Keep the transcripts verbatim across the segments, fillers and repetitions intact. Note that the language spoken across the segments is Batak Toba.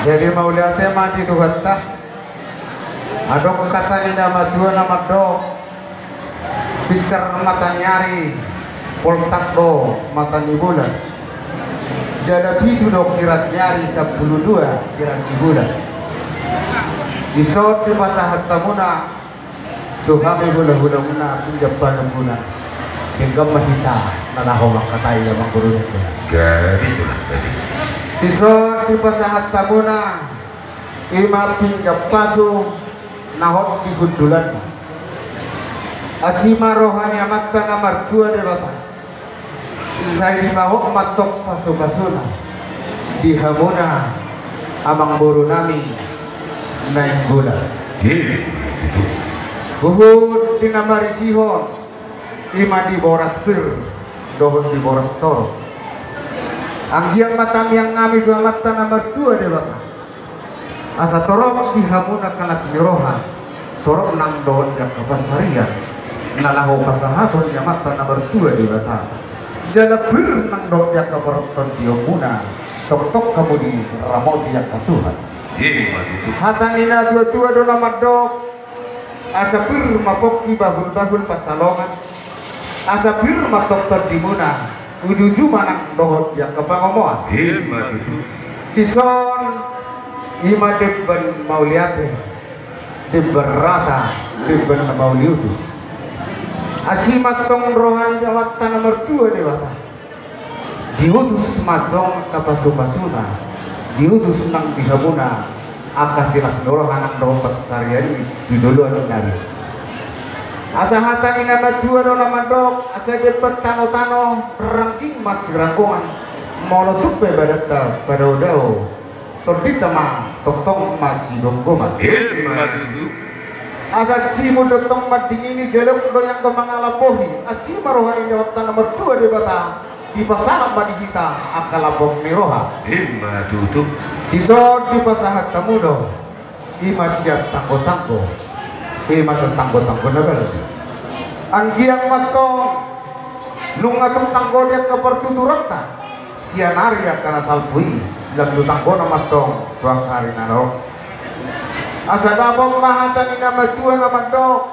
Jadi mauliate ma di Tuhanta. Adong hata ni na matua na mandok: Pinsar mata ni ari, poltak do mata ni bulan. Jala pitu do kirat ni ari, sampulu dua kirat ni bulan. Dison dipasahat hamuna tu hami hulahulamuna, pinggan panungkuna. Denggan ma hita na laho mangkatai, amang boru. Jadi, jadi. Dison dipasahat hamuna i ma pinggan pasu na hot di hundulanna. Asi ma roha ni Amanta na martua Debata, sai dipahot ma antong pasupasuna di hamuna, amang boru nami Nainggolan. Iya, betul. Huhut di na marisihon, i ma di boras pir dohot di boras torop. Anggiat ma tangiang nami tu Amanta na martua Debata, asa torop di hamuna angka las ni roha, torop nang dohot di angka pansarian na laho pasahathon ni Amanta na martua Debata. Jala pir nang dohot di angka partondion muna, tongtong hamu diramoti angka Tuhan. Iya, betul. Hata ni na tuatua do na mandok: Asa pir ma pongki bahulbahul pansalongan, asa pir ma tongtondimuna, ujuuju ma nang dohot di angka pangomoan. Ima tutu. Dison i ma demban mauliate, demban rata, demban na mauliutus. Asi ma antong roha ni Amanta na martua Debata. Diutus ma antong angka pasupasuna, diutus nang di hamuna angka silas ni roha nang dohot pansarian i tu joloan nami. Asa hata ni na matua do na mandok: Asa demban tanotano, rangging ma siranggongan, molo tung pe badanta padaodao, tondinta ma tongtong masigomgoman. Ima tutu. Asa jimur do antong mandingini, jolok do i anggo mangalambohi, asi ma roha ni Amanta na martua Debata, dipasahat ma di hita angka lambok ni roha. Ima tutu. Dison dipasahat hamu do i ma sian tanggotanggo, i ma sian tanggotanggo na balga. Anggiat ma antong nunga tung tanggo di angka partuturanta, sian ari angka na salpu i, lam tu tanggona ma antong tu angka ari na ro. Asa dapot ma hata ni na matua na mandok: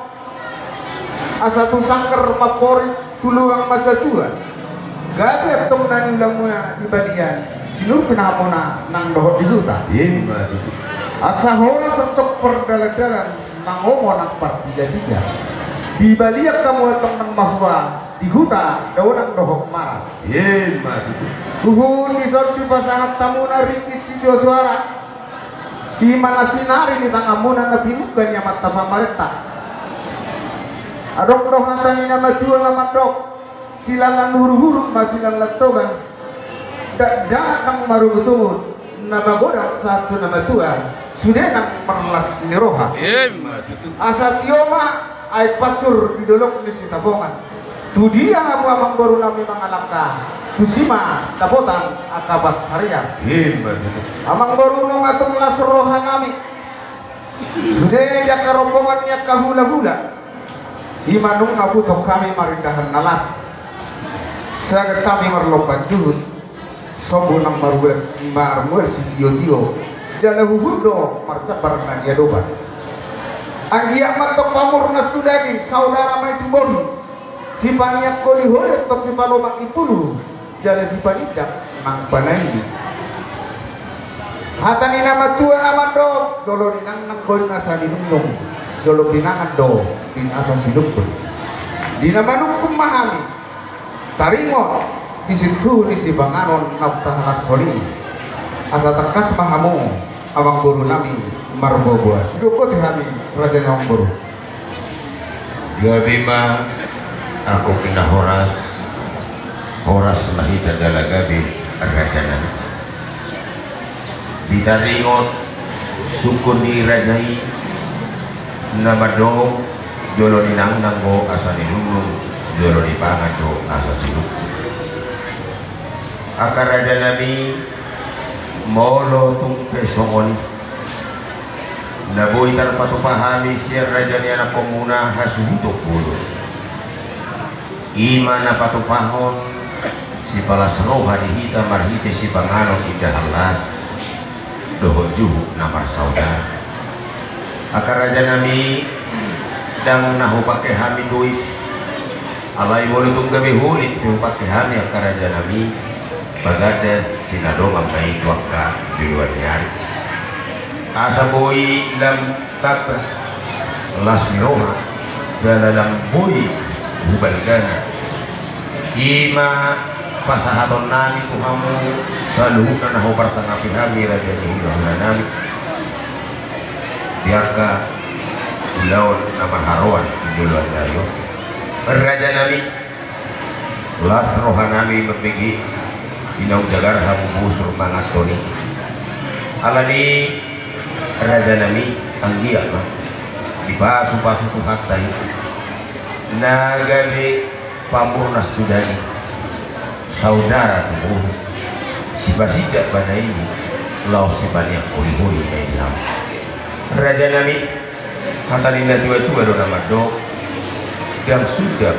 Asa tu sanggar ma amporik, tu lubang ma satua. Gabe antong na niulamuna di balian, sinurpi na hamuna nang dohot di huta. Ima tutu. Asa horas antong pardalandalan, mangomo nang partigatiga. Di balian hamu antong nang mahua, di huta dao nang dohot mara. Ima tutu. Huhut dison dipasahat hamuna ringgit sitio suara, i ma na sinari ni tanganmuna na pinungka ni Amanta pamarenta. Adong do hata ni na matua na mandok: Silalan huruhuru ma silalan toga, dakdanak nang marugutugut, na magodang sahat tu na matua, sude nang marlas ni roha. Ima tutu. Asa tio ma aek pansur di dolok ni Sitapongan. Tudia hamu amangboru nami mangalangka, tusi ma dapotan angka pansarian. Ima tutu. Amangboru, nunga tung las roha nami. Sude di angka rombongan ni angka hulahula, i ma nunga putok hami marindahan na las. Sagat hami marlompan juhut, sombu nang marmual, marmual sitiotio, jala huhut do marjambar na niadopan. Anggiat ma antong pamurnas tu daging, saudara ma i tu bohi, sipaneang holiholi antong sipalomak i pulu, jala sipanindak nang panaili. Hata ni na matua na mandok: Jolo ninangnang do asa ninungnung, jolo pinangan do asa sinungkun. Di na manungkun ma hami, taringot di sintuhu ni sipanganon na umtahan las soli. Asa tangkas ma hamu amangboru nami marboaboa. Sidok boti hami raja ni amangboru. Gabe ma angkop na horas, horas ma hita jala gabe raja nami. Di taringot sungkun ni raja i na mandok: Jolo ninangnang do asa ninungnung, jolo nipangan do asa sinungkun. Angka raja nami, molo tung pe songon i na boi tarpatupa hami sian raja ni anakkonmuna hasuhuton bolon, i ma na patupahon sipalas roha di hita marhite sipanganon indahan las. dohot juhut na marsaudara. Angka raja nami, ndang na hupangke hami tois, alai molo tung gabe holit pe hupangke hami angka raja nami, pagada sinadongan ma i tu angka joloan ni ari. Asa boi lam tamba las ni roha, jala lam boi hubalgana. I ma pasahaton nami tu hamu saluhutna na huparsangapi hami raja ni hulahula nami di angka ulaon na marharoan di joloan ni ari on. Raja nami, las roha nami mambege di naung jagar hamu busur manganhon i. Alani raja nami, anggiat ma dipasupasu Tuhanta i na gabe pamurnas tu daging, saudara tu boru, sipasindak bana i laos sipaneang holiholi ma i di hamu. Raja nami, hata ni na tuatua do na mandok: Ndang suda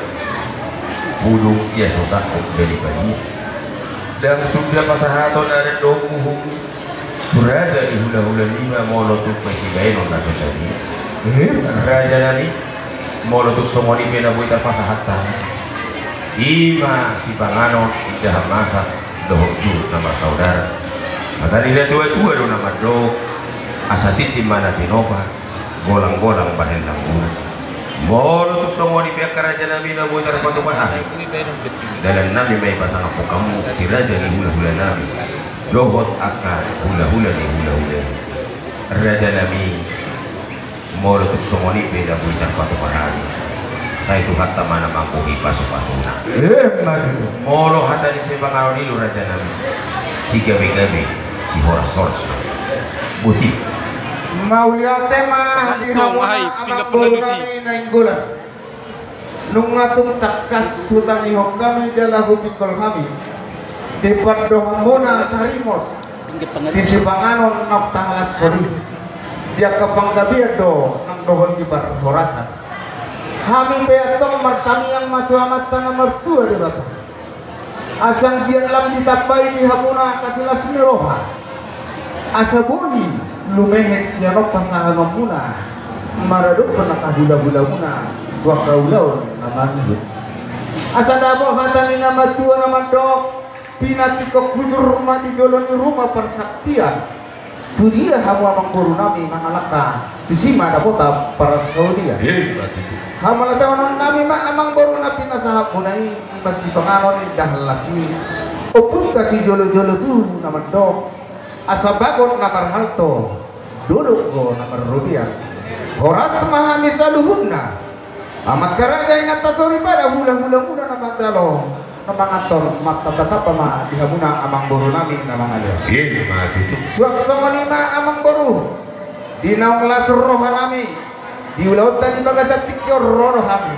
pudung ia so sangkut jadi padia. Ndang suda pasahaton adat dohot uhum tu raja ni hulahula nami molo tung pe sibaenon na so sadia. Raja nami, molo tung songon i pe na boi tarpasahat hami, i ma sipanganon, indahan masak dohot juhut na marsaudara. Hata ni na tuatua do na mandok: Asa tintin ma na tinopa, golanggolang bahen Langgunan. Molo tung songon i pe angka raja nami na boi tarpatupa hami, dalan nami ma i pasangaphon hamu si raja ni hulahula nami dohot angka hulahula ni hulahula i. Raja nami, molo tung songon i pe na boi tarpatupa hami, sai Tuhanta ma na manggohi pasupasuna. Emma tutu. Molo hata ni sipanganon i do raja nami, sigabegabe, sihorashoras ma. Boti. Mauliate ma di hamuna amangboru nami Nainggolan. Nunga tung tangkas hutangihon hami jala hutingkol hami di pandohanmuna taringot di sipanganon naung tahalashon i, di angka panggabean do nang dohot di parhorasan. Hami pe antong martangiang ma tu Amanta na martua Debata, asa anggiat lam ditambai di hamuna angka silas ni roha, asa boi lumehet sian on pasahatonmuna maradophon angka hulahulamuna tu angka ulaon na mangihut. Asa dapot hata ni na matua na mandok: Pinantikhon hujur ma di jolo ni ruma parsaktian. Tu dia hamu amangboru nami mangalangka, tusi ma dapotan parsaoran. Emma tutu. Hamauliatehonon nami ma amangboru na pinasahatmuna i, i ma sipanganon indahan las i. Ompunta sijolojolo tubu na mandok: Asa bagot na marhalto, dolok do na marrobean. Horas ma hami saluhutna, amanta raja, inanta soripada, hulahulamuna na manjalo, na manganhon, martambatamba ma di hamuna amangboru nami na mangalean. Emma tutu. Suang songon i ma amangboru, di naung las roha nami, di ulaonta di bagasan tingki on ro do hami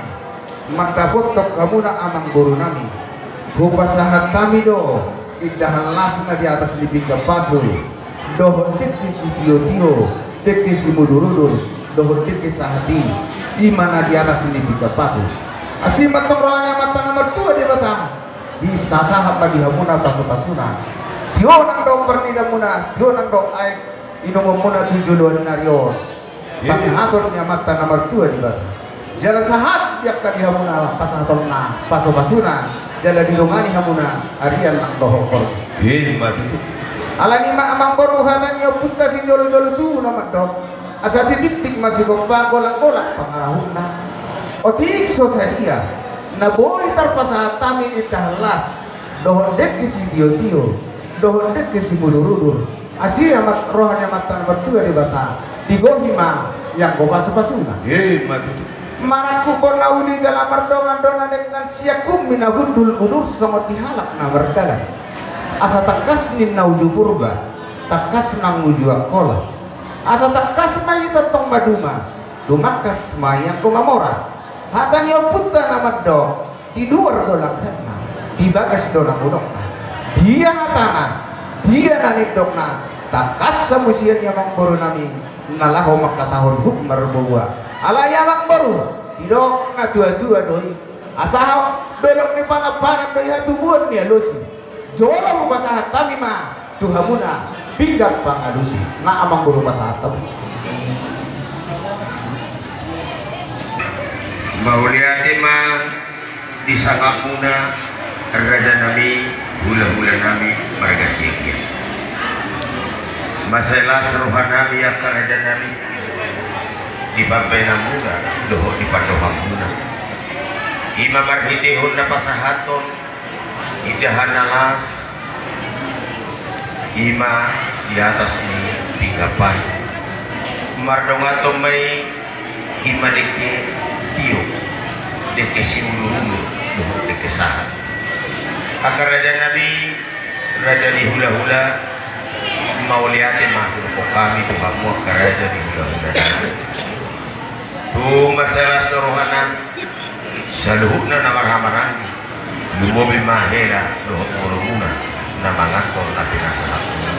mandapothon hamuna amangboru nami. Hupasahat hami do indahan las na di atas ni pinggan pasu, dohot dengke sitiotio, dengke simudurudur, dohot dengke sahat i, i ma na di atas ni pinggan pasu. Asi ma antong roha ni Amanta na martua Debata, dipasahat ma di hamuna pasupasuna. Tio nang do parnidamuna, tio nang do aek inumonmuna tu joloan ni ari on. Pasahaton ni Amanta na martua Debata. Jala sahat di angka di hamuna pasahatonna pasupasuna, jala didongani hamuna arian nang dohot horja. Emma tutu. Alani i ma amangboru, hata ni ompunta sijolojolo tubu na mandok: Asa sitiktik ma sigompa, golanggolang pangarahutna. Otik so sadia na boi tarpasahat hami indahan las, dohot dengke sitiotio, dohot dengke simudurudur, asi ma roha ni Amanta na martua Debata, digohi ma i anggo pasupasuna. Emma tutu. Marangkup bona uli jala mardongan do na denggan, siangkup ni na hundul udur songon di halak na mardalan. Asa tangkas ninna uju Purba, tangkas nang uju Angkola. Asa tangkas ma i tongtong maduma, tumangkas ma i anggo mamora. Hata ni ompunta na mandok: Di luar do langkatna, di bagas do langudokna. Dia hatana, dia na nidokna, tangkas hamu sian i amangboru nami na laho mangkatahon hut marboa. Alai amangboru, didok na tuatua do i: Asa dolok ni panampangan do i hatubuan ni alosi. Jolo hupasahat hami ma tu hamuna pinggan pangalusi. Na amang boru pasahat hamu. Mauliate ma di sangapmuna raja nami, hula-hula nami marga Siagian. Masa las roha nami angka raja nami di pambaenanmuna dohot di pandohanmuna. Ima marhitehon na pasahathon indahan na las, ima di atas ni pinggan pasu. Mardonganhon ma i ima dengke tio, dengke siulululu dohot dengke sahat. Angka raja nami, raja ni hula-hula, mauliate ma hudok hami tu hamu angka raja ni hula-hula nami. Tung masa las roha nami, saluhutna na marhahamaranggi, lumobi ma hela dohot borumuna na manganhon na pinasahatmuna.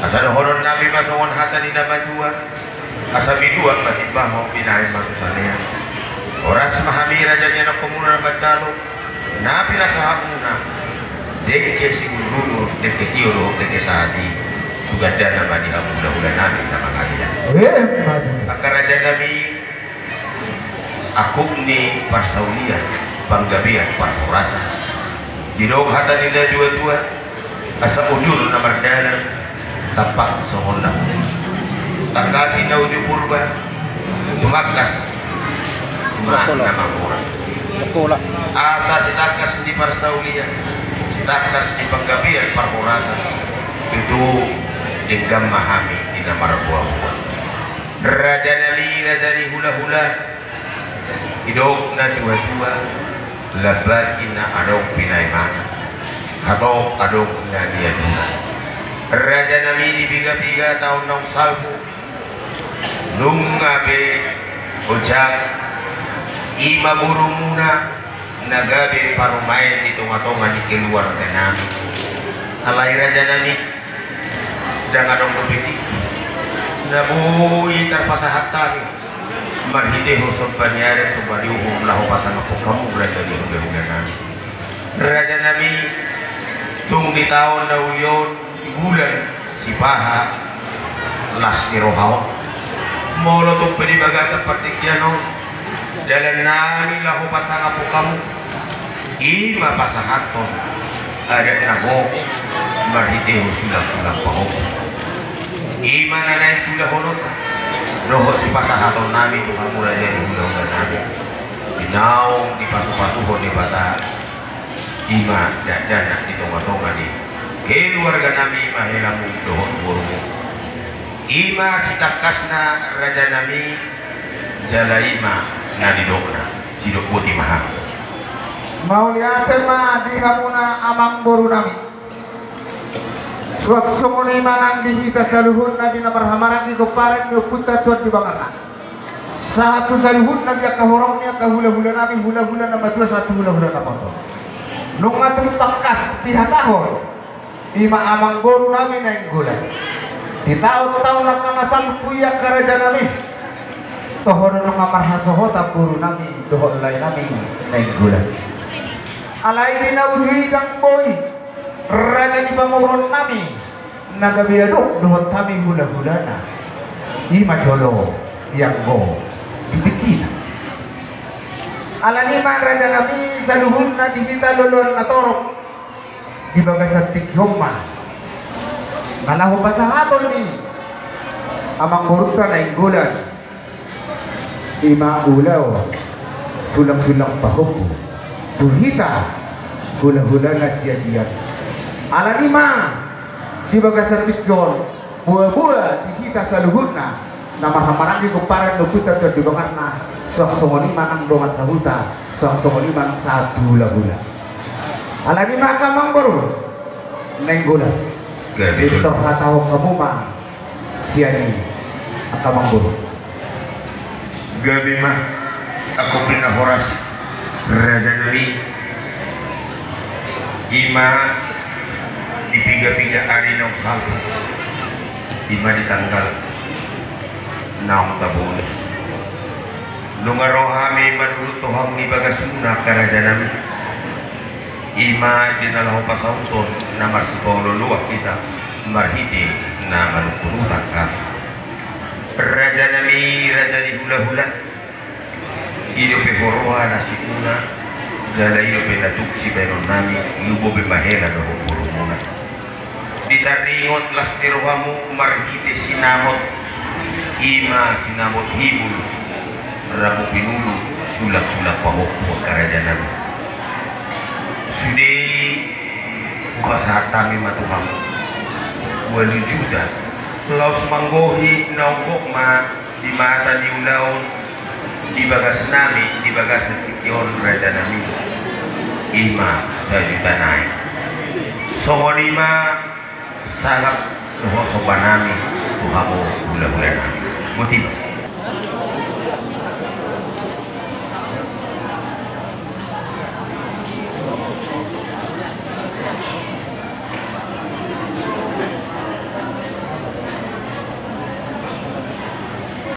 Asa dohonon nami ma songon hata ni na matua: Asa binuat ma timbahon, binahen ma tu salean. Horas ma hami raja ni anakkonmuna na manjalo na pinasahatmuna, dengke siulululu, dengke tio dohot dengke sahat i, tu gandana ma di hamu hula-hula nami na mangalean. Angka raja nami, angkup ni parsaulian, panggabean parhorasan. Didok hata ni natua-tua: Asa ujur na mardalan tampak songon na hurang. Tangkas i na uju Purba, tumangkas ma na mamora. Asa sitangkas ni parsaulian, sitangkas ni panggabean parhorasan, tutu denggan ma hami di na marboa-boa. Raja nami, raja ni hula-hula, didok natua-tua: Lambat i na adong pinaimana, hatop adong na niaduna. Raja nami, di piga-piga taon naung salpu, nunga be ojak ima borumuna na gabe parumaen di tonga-tonga ni keluarga nami. Alai raja nami, ndang adong dope tingki na boi tarpasahat hami marhitehon somba ni adat, somba ni uhum laho pasangaphon hamu raja ni hula-hula nami. Raja nami, tung di taon na uli on, di bulan Sipaha, las ni roha on. Molo tung pe di bagasan partingkian on, dalan nami laho pasangaphon hamu, ima pasahathon adat na gok marhitehon sulang-sulang pahompu. Ima na naeng sulahononta dohot sipasahaton nami tu hamu raja ni hula-hula nami. Di naung dipasu-pasuhon Debata, ima dakdanak di tonga-tonga ni keluarga nami, ima helamu dohot borumu. Ima sitangkasna raja nami, jala ima na nidokna. Sidok boti ma hami. Mauliate ma di hamuna amang boru nami. Suang songon i ma nang di hita saluhutna di na marhamaranggi pomparan ni ompunta Tuan di Bangarna. Sahat tu saluhutna di angka horong ni angka hula-hula nami, hula-hula na matua sahat tu hula-hula na motop. Nunga tung tangkas dihatahon, ima amang boru nami Nainggolan. Di taon-taon angka na salpu i angka raja nami, toho do nunga marhasohotan boru nami dohot lae nami Nainggolan. Alai di na uju i ndang boi raja ni pamoruon nami na gabe adong dohot hami hula-hulana, ima jolo ianggo di tingkina. Alani i ma raja nami saluhutna di hita loloan na torop di bagasan tingki on ma na laho pasahaton ni amang borunta Nainggolan, ima ulaon sulang-sulang pahompu tu hita hula-hulana Siagian. Alani i ma di bagasan tingki on, boa-boa di hita saluhutna na marhamaranggi pomparan ni ompunta Tuan di Bangarna, suang songon i ma nang dongan sahuta, suang songon i ma nang sahat tu hula-hula. Alani i ma angka amang boru Nainggolan, pintor hatahon hamu ma sian i angka amang boru. Gabe ma angka pinahoras raja nami. Ima di piga-piga ari naung salpu, ima di tanggal naung tabonus, nunga ro hami manurut tu hamu di bagasmuna angka raja nami. I ma di na laho pasauthon na marsipaolooloan hita marhite na manungkun utang hami. Raja nami, raja ni hulahula, i dope ho roha na simuna, jala i dope na tuk sibahenon nami, lumobi ma hela dohot borumuna. Di taringot las ni rohamu marhite sinamot, i ma sinamot hibul, rambu pinulu, sulangsulang pahompu angka raja nami. Sude i hupasahat hami ma tu hamu ualu juta, laos manggohi na ongkop ma di mata ni ulaon di bagas nami, di bagas tingki on raja nami, i ma sajuta nai. Songon i ma sangap dohot somba nami tu hamu hulahula nami. Boti ma.